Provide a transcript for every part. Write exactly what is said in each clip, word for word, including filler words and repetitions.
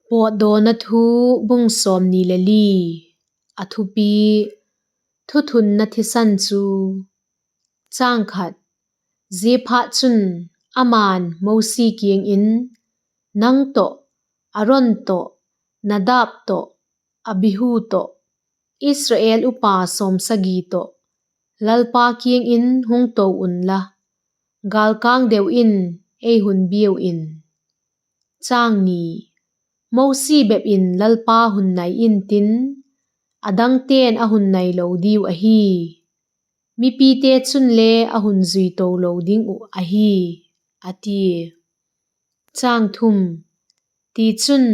Pawtdawna Thu, bung sawmni le li. A thupi: Thuthunna thisan chu. Chang khat. Ziaphatchun, ama'n Mosi kiang in, Nang tawh, Aron tawh, Nadab tawh, Abihu tawh, Israel upa sawmsagi tawh, Lalpa kiang in hung to unla, gâlkâng deu in ei hun biau in. Chang ni. Mosi bep in Lalpa hun nai intin, a dangte'n a hun nailo diu ahi; mipite chunle a hun zui to lo ding uh ahi, a tia. Chang thum. Tichun,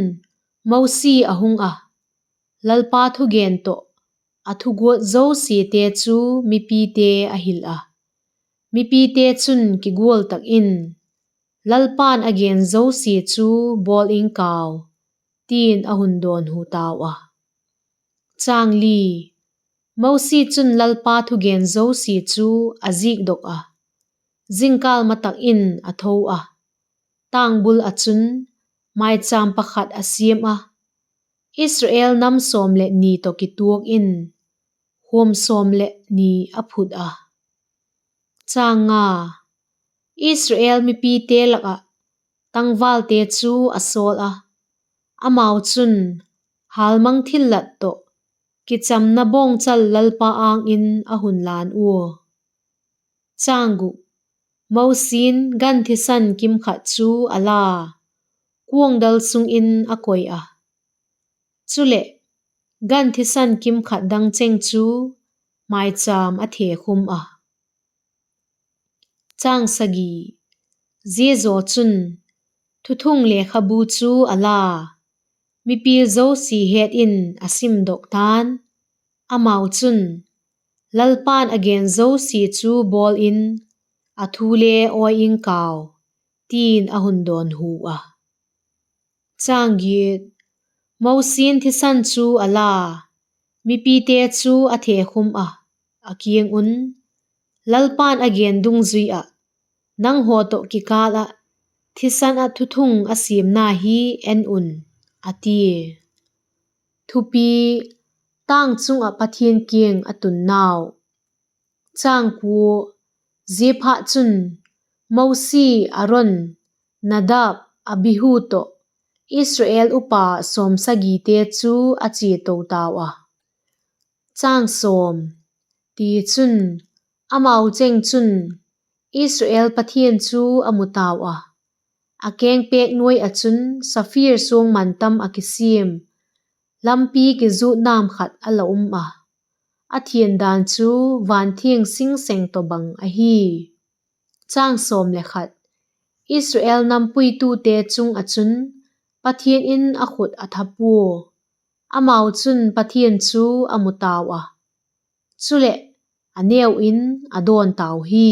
Mosi a hung ah, Lalpa thugen tawh a thuguat zosiate chu mipite a hil ah, mipite chun kigual tak in, Lalpa'n a gen zosia chu bawl ing kau, ti'n a hun dawnhu tau a. Chang li. Mosi chun Lalpa thugen zosia chu a zikdok ah, zingkâl matak in a tho ah, tângbul ah chun maichâm pakhat a siam ah, Israel nam sawm leh ni tawh kituak in, khuam sawm leh ni a phut a. Chang nga. Israel mipite lak ah tangvalte chu a sawl ah, amau chun hâlmang thillat tawh kichamna bawngchal Lalpa âng in a hun lân ua. Chang guk. Mosi'n gan thisan kimkhat chu a la, kuangdal sung in a koi ah; chuleh, gan thisan kimkhat dang cheng chu maichâm a thekhum ah. Chang sagi. Zia zaw chun, thuthung lekhabu chu a la, mipil zosia het in a simdok ta'n; amau chun, Lalpa'n a gen zosia chu bawl in, a thule awi ing kau, ti'n a hun dawnhu a. Chang giat. Mosi'n thisan chu a la, mipite chu a thekhum ah, a kiang un, Lalpa'n a gen dungzui ah, nanghaw tawh kikâl ah thisan ah thuthung a siamna hi en un, a tia. Thupi: Tâng chung ah Pathian kiang a tunnau. Chang kua. Ziaphatchun, Mosi, Aron, Nadab, Abihu tawh Israel upa sawmsagite chu a chia to tau a. Chang sawm. Tichun, amau cheng chun Israel Pathian chu a mu tau a, a kengpêk nuai ah chun saphir suang mantam ah kisiam lampi kizutnam khat a la um a, a thian dan chu vanthiang sing seng tawhbang ahi. Chang sawm le khat. Israel nam puitute chung ah chun Pathian in a khut a thap ua, amau chun Pathian chu a mu tau a, chuleh, a neu in a dawn tau hi.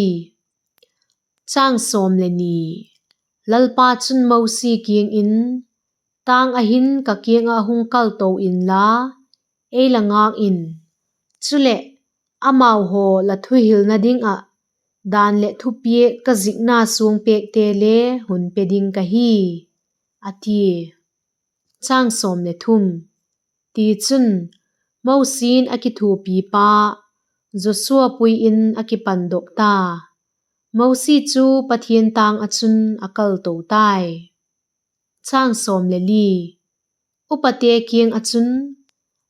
Chang sawm le ni. Lalpa chun Mosi kiang in, Tâng ah hin ka kiang ah hung kal to inla, ei la ngâk in; chuleh, amau haw la thuhilna ding ah dan leh thupiak ka zikna suang pêkte le hun pe ding ka hi, a tia. Chang sawm le thum. Tichun, Mosi'n a kithuapipa Joshua pui in a kipandok ta. Mosi chu Pathian tâng ah chun a kal to tai. Chang sawm le li. Upate kiang ah chun,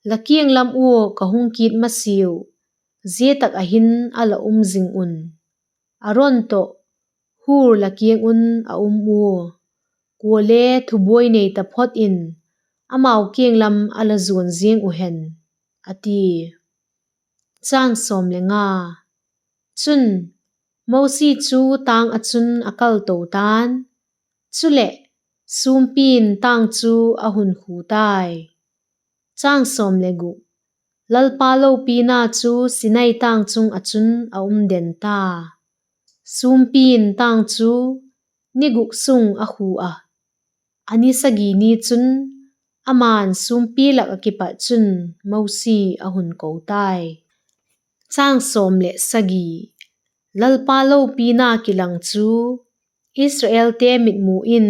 La kiang lam ua ka hung kit masiau, zia tak ah hin a la um zing un; Aron tawh Hur la kiang un a um ua, kuale thubuai nei taphot in amau kiang lam a la zuan ziang uh hen, a ti. Chang sawm le nga. Chun, Mosi chu tâng ah chun a kal to ta'n; chuleh, sûmpi'n tâng chu a hun khu tai. Chang sawm le guk. Lalpa lopina chu Sinai tâng chung ah chun a um den ta. Sûmpi'n tâng chu ni guk sung a khu a, a ni sagi ni chun ama'n sûmpi lak ah kipat chun Mosi a hun ko tai. Chang sawm leh sagi. Lalpa lopina kilang chu Israelte mitmu in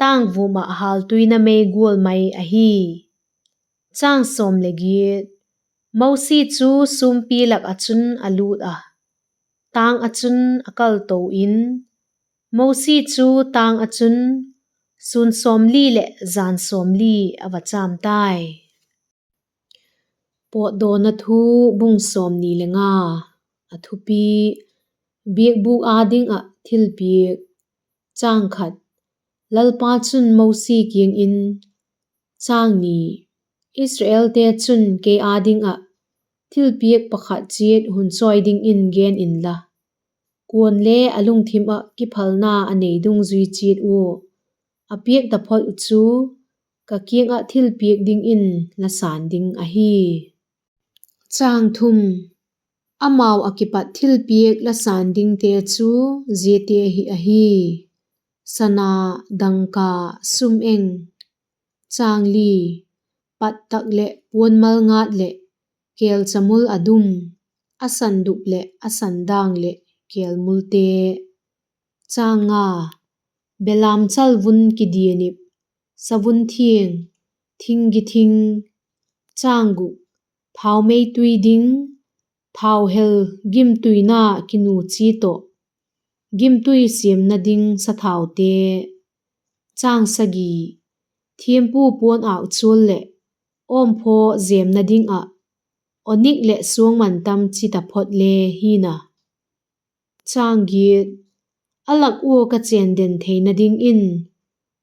tângvum ah hâltuina mei gual mai ahi. Mosi chu sûmpi lak ah chun a lût ah, tâng ah chun a kalto in, Mosi chu tâng ah chun sûn sawmli leh jan sawmli a va châm tai. Pawtdawna Thu, bung sawmni le nga. A thupi: Biakbûk â ding ah thilpiak. Lalpa chun Mosi kiang in, Chang ni, Israelte chun kei â ding ah thilpiak pakhat chiat hun chawi dingin gen inla, kuale a lungthim ah kiphalna a nei dungzui chiat ua a piak taphot uh chu ka kiang ah thilpiak dingin la sân ding ahi. Amau ah kipat thilpiak la sân dingte chu ziate hi ahi: sana, dangka, sum-eng. Chang li: Pat tak leh puan malngat leh kêlchamul a dum, a sandup leh a sandâng leh kêlmulte. Chang nga: Belamchal vun kidianip, savun thiang, thing githing. Chang guk: Thaumei tui ding, thauhel gimtuina kinu chi tawh, gimtui siamna ding sathaute. Chang sagi: Thiampu puan âkchual leh awmphaw jêmna ding ah onik leh suang mantam chi taphot le hi'n a. Chang giat: A lak ua ka chên den theina dingin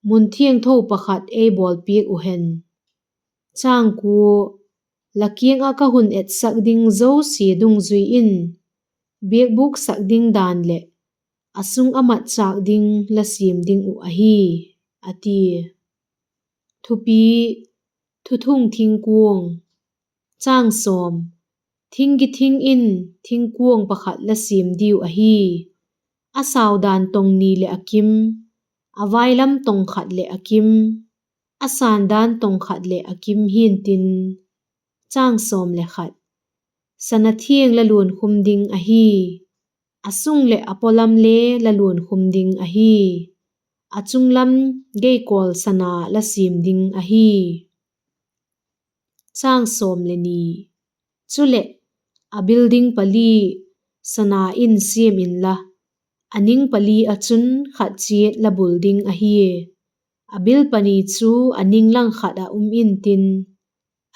mun thiangtho pakhat ei bawlpiak uh hen. Chang kua: La kiang ah ka hun etsak ding zosia dungzui in biakbûk sak ding dan leh a sung a matchâk ding la siam ding uh ahi, a tia. Thupi: Thuthung Thingkuang. Thing githing in thingkuang pakhat la siam diu ahi. A saudan tongni leh a kim, a vailam tongkhat leh a kim, a sandan tongkhat leh a kim hi'ntin. Sana thiang la luankhum ding ahi, a sung leh a pawlam le la luankhum ding ahi. A chung lam geikawl sana la siam ding ahi. Chuleh, a building pali sana in siam inla, a ning pali ah chun khat chiat la bul ding ahi. A bil pani chu a ning lang khat ah um intin,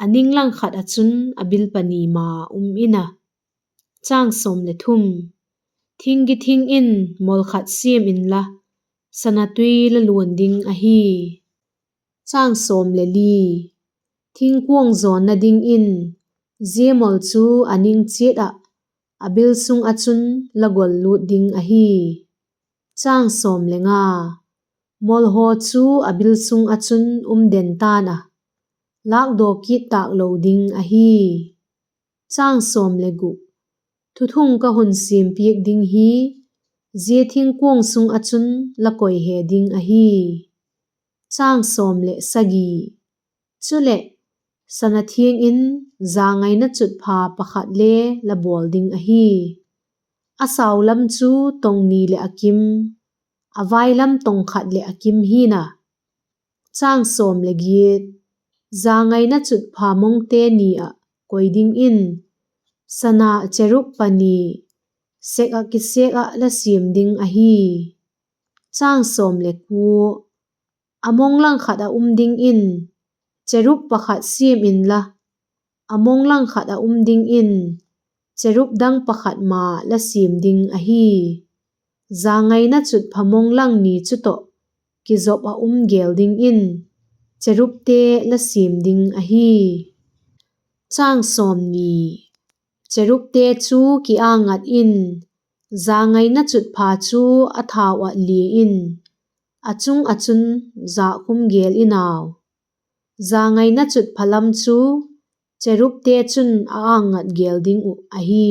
a ning lang khat ah chun a bil pani ma um in a. Thing githing in mol khat siam inla, sana tui la luan ding ahi. Thingkuang jawnna dingin zia mol chu a ning chiat ah a bil sung ah chun la gollût ding ahi. Molhaw chu a bil sung ah chun um den ta'n a, lâkdaw kit tâk lo ding ahi. Thuthung ka hun siam piak ding hi zia thingkuang sung ah chun la koi he ding ahi. Chuleh, sana thiang in jangaina chutpha pakhat le la bawl ding ahi. A sau lam chu tongni leh a kim, a vai lam tongkhat leh a kim hi'n a. Jangaina chutpha mongte ni ah koi dingin sana cherub pani sek ah kisêk ah la siam ding ahi. A mong lang khat ah um dingin cherub pakhat siam inla, a mong lang khat ah um dingin cherub dang pakhat ma la siam ding ahi. Jangaina chutpha mong lang ni chu tawh kizop ah um gêl dingin cherubte la siam ding ahi. Cherubte chu kiang ngat in, jangaina chutpha chu a thau ah lia in, a chung ah chun jâkkhum gêl in au. Jangaina chutpha lam chu cherubte chun a âng ngat gêl ding uh ahi.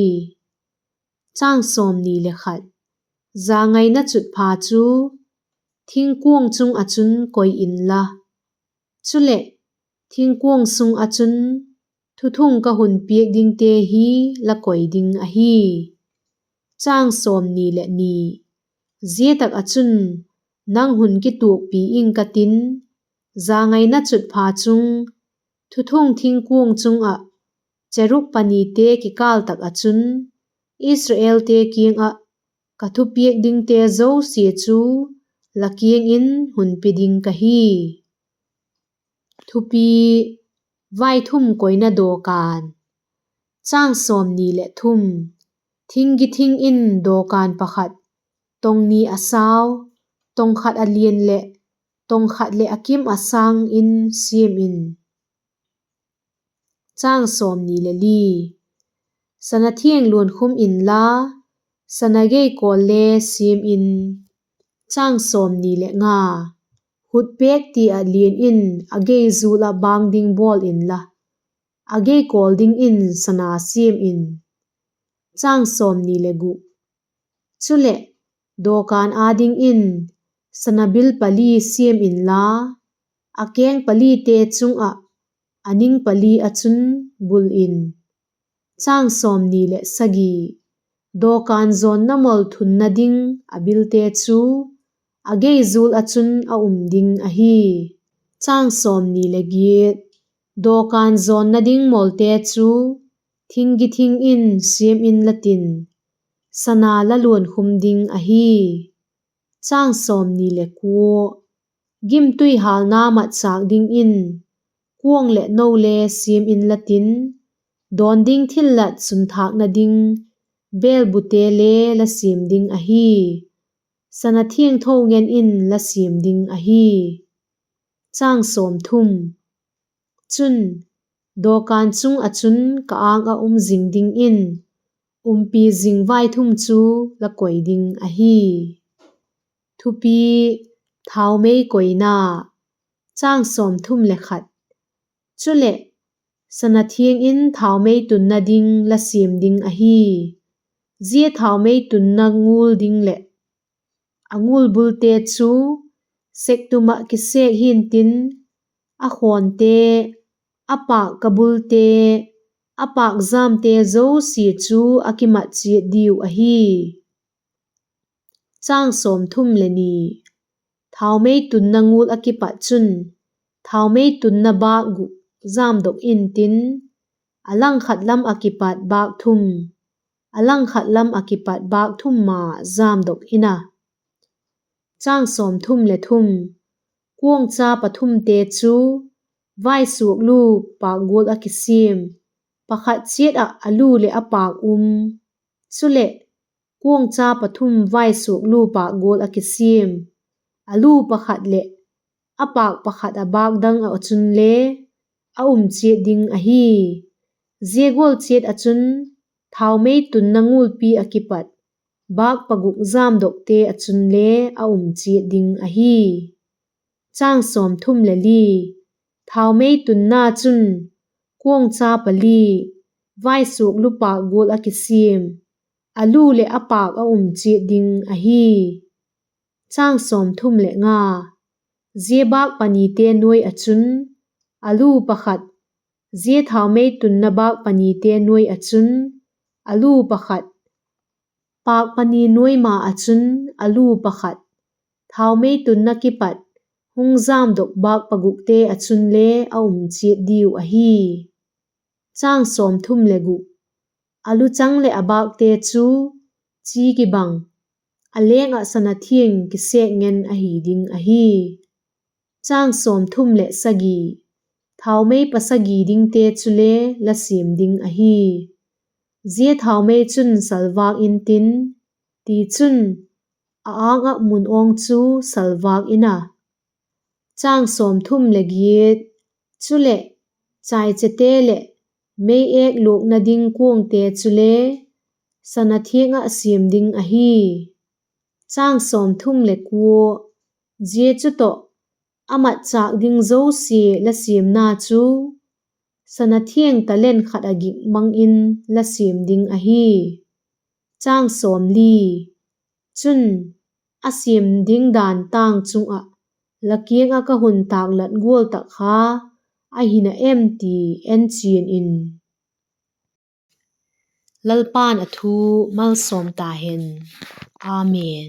Jangaina chutpha chu thingkuang chung ah chun koi inla, chuleh, thingkuang sung ah chun thuthung ka hun piak dingte hi la koi ding ahi. Zia tak ah chun nang hun kituakpi ing ka tin, zangaina chutpha chung, thuthung thingkuang chung ah, cherub panite kikâl tak ah chun, Israelte kiang ah ka thupiak dingte zosia chu la kiang in hun pe ding ka hi. Thupi: Vaithum koina dawkan. Chang sawmni leh thum. Thinggi thing in dawkan pakhat, tong ni a sau, tong khat a lian leh tong khat leh a kim a sâng in siam in. Chang sawmni leh li. Sana thiang luankhum inla, sana geikawl le siam in. Chang sawmni leh nga. Khutpêk ti ah lian in a geizul ah bâng ding bawl inla, a geikawl dingin sana siam in. Chang sawmni leh guk. Chuleh, dawkan â dingin sana bil pali siam inla, a keng palite chung ah a ning pali ah chun bul in. Chang sawmni leh sagi. Dawkan zawnna mol thunna ding a bilte chu a geizul ah chun a um ding ahi. Chang sawmni leh giat. Dawkan zawnna ding molte chu thinggi thing in siam inla tin, sana la luankhum ding ahi. Chang sawmni leh kua. Gimtui hâlna matchâk dingin kuang leh no le siam inla tin, dawn ding thillat sunthâkna ding bêlbute le la siam ding ahi. Sana thiangtho ngen in la siam ding ahi. Chang sawmthum. Chun, dawkan chung ah chun ka âng ah um zing dingin umpi zing vaithum chu la koi ding ahi. Thupi: Thaumei koina. Chang sawmthum leh khat. Chuleh, sana thiang in thaumei tunna ding la siam ding ahi. Zia thaumei tunna ngul ding leh a ngul bulte chu sektum ah kisêk hintin, a khawnte, a pâk kabulte, a pâk jamte zosia chu a kimat chiat diu ahi. Chang sawmthum leh ni. Thaumei tunna ngul ah kipat chun thaumei tunna bâk guk jamdok intin, a langkhat lam ah kipat bâk thum, a langkhat lam ah kipat bâk thum ma jamdok in a. Chang sawmthum leh thum. Kuangcha pathumte chu vaisuaklu pâk gual ah kisiam, pakhat chiat ah a lu leh a pâk um. Chuleh, kuangcha pathum vaisuaklu pâk gual ah kisiam, a lu pakhat leh a pâk pakhat ah bâk dang ah chunle a um chiat ding ahi. Zia gual chiat ah chun thaumei tunna ngulpi ah kipat bâk paguk jamdokte ah chunle a um chiat ding ahi. Chang sawmthum leh li. Thaumei tunna chun kuangcha pali vaisuaklu pâk gual ah kisiam, a lu leh a pâk a um chiat ding ahi. Chang sawmthum leh nga. Zia bâk panite nuai ah chun a lu pakhat, zia thaumei tunna bâk panite nuai ah chun a lu pakhat, pâk pani nuai ma ah chun a lu pakhat, thaumei tunna kipat hung jamdok bâk pagukte ah chunle a um chiat diu ahi. Chang sawmthum leh guk. A luchang leh a bâkte chu chi kibang, a leng ah sana thiang kisêk ngen ahi ding ahi. Chang sawmthum leh sagi. Thaumei pasagi dingte chule la siam ding ahi. Zia thaumei chun salvâk intin, tichun, a âng ah mun awng chu salvâk in a. Chang sawmthum leh giat. Chuleh, chaichete leh mei êk luakna ding kuangte chule sana thiang ah siam ding ahi. Chang sawmthum leh kua. Zia chu tawh, a matchâk ding zosia la siamna chu sana thiang talent khat ah gik mang in la siam ding ahi. Chang sawmli. Chun, a siam ding dan tâng chung ah la kiang ah ka hun tâklat gual tak kha ahi na em ti en chian in. Lalpa'n a thu malsawm ta hen. Amen.